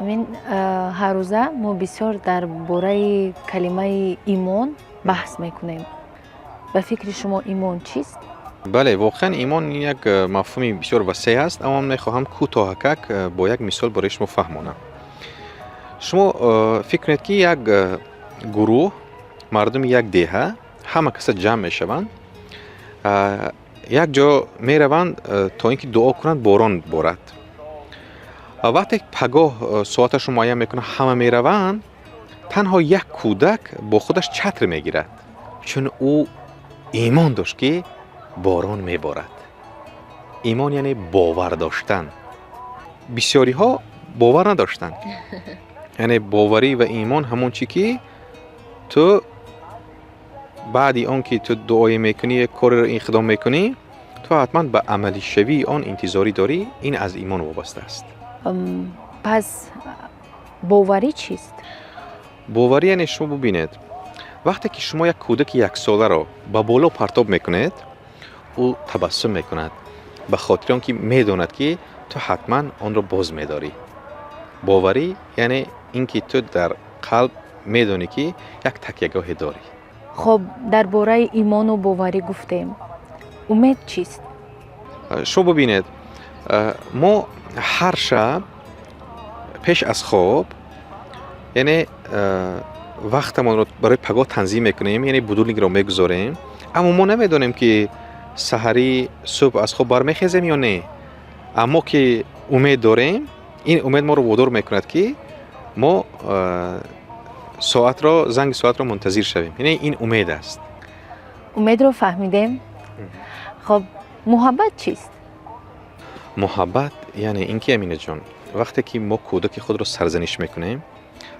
Амин, ҳаррӯза мо бисёр дар бораи калимаи имон баҳс мекунем. Ба фикри шумо, имон чист? Бале, воқеан имон як мафҳуми бисёр васеъ аст, аммо ман мехоҳам кӯтоҳакак бо як мисол барои шумо фаҳмонам. Шумо фикр кунед, ки як гурӯҳ мардуми як деҳа ҳама каса ҷамъ мешаванд, як ҷо мераванд, то ин ки дуо кунанд, борон борад. Вақте пагоҳ соаташро муайян мекунанд, ҳама мераванд, танҳо як кӯдак бо худаш чатр мегирад, чун ӯ имон дошт, ки борон меборад. Имон яъне бовар доштан. Бисёриҳо бовар надоштанд. Яъне боварӣ ва имон ҳамон чӣ, ки ту баъди он ки ту дуое мекунӣ, як кореро иқдом мекунӣ, ту ҳатман ба амалишавии он интизорӣ дорӣ. Ин аз имон вобаста аст. Пас боварӣ чист? Боварӣ яъне, шумо бубинед, вақте ки шумо як кӯдаки яксоларо ба боло партоб мекунед, ӯ табассум мекунад, ба хотири он ки медонад, ки ту ҳатман онро боз медорӣ. Боварӣ яъне ин ки ту дар қалб медонӣ, ки як такягоҳе дорӣ. Хоб, дар бораи имону боварӣ гуфтем. Умед чист? Шумо бубинед, мо ҳар шаб пеш аз хоб, яъне вақтамонро барои пагоҳ танзим мекунем, яъне будильникро мегузорем, аммо мо намедонем, ки саҳарӣ субҳ аз хоб бармехезем ё не. Аммо ки умед дорем, ин умед моро водор мекунад, ки мо соатро, занги соатро мунтазир шавем. Яъне ин умед аст. Умедро фаҳмидем. Хоб, муҳаббат чист? Муҳаббат яъне ин ки, Аминаҷон, вақте ки мо кӯдаки худро сарзаниш мекунем,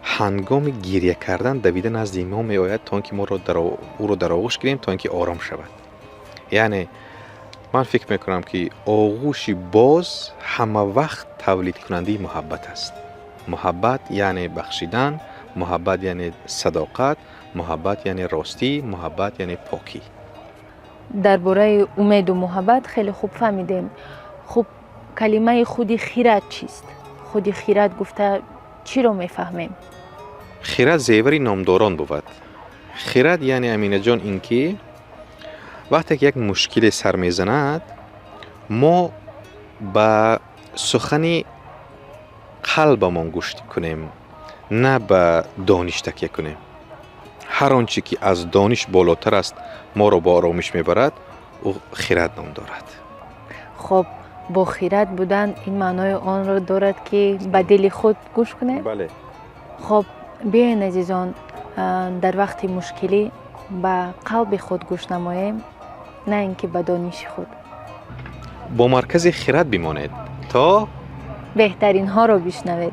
ҳангоми гиря кардан давида назди мо меояд, то ин ки моро ӯро дар оғӯш гирем, то ин ки ором шавад. Яъне ман фикр мекунам, ки оғӯши боз ҳама вақт тавлидкунандаи муҳаббат аст. Муҳаббат яъне бахшидан, муҳаббат яъне садоқат, муҳаббат яъне ростӣ, муҳаббат яъне покӣ. Дар бораи умеду муҳаббат хеле хуб фаҳмидем. Хуб, калимаи худи хирад чист? Худи хирад гуфта чиро мефаҳмем? Хирад зевари номдорон бувад. Хирад яъне, Аминаҷон, ин ки вақте ки як мушкиле сар мезанад, мо ба сухани қалбамон гӯш кунем, на ба дониш такя кунем. Ҳар он чӣ ки аз дониш болотар аст, моро ба оромиш мебарад, ӯ хирад ном дорад. Хоб, бо хирад будан ин маънои онро дорад, ки ба дили худ гӯш кунем? Бале. Хоб, биёен, азизон, дар вақти мушкилӣ ба қалби худ гӯш намоем, на ин ки ба дониши худ. Бо маркази хирад бимонед, то беҳтаринҳоро бишнавед.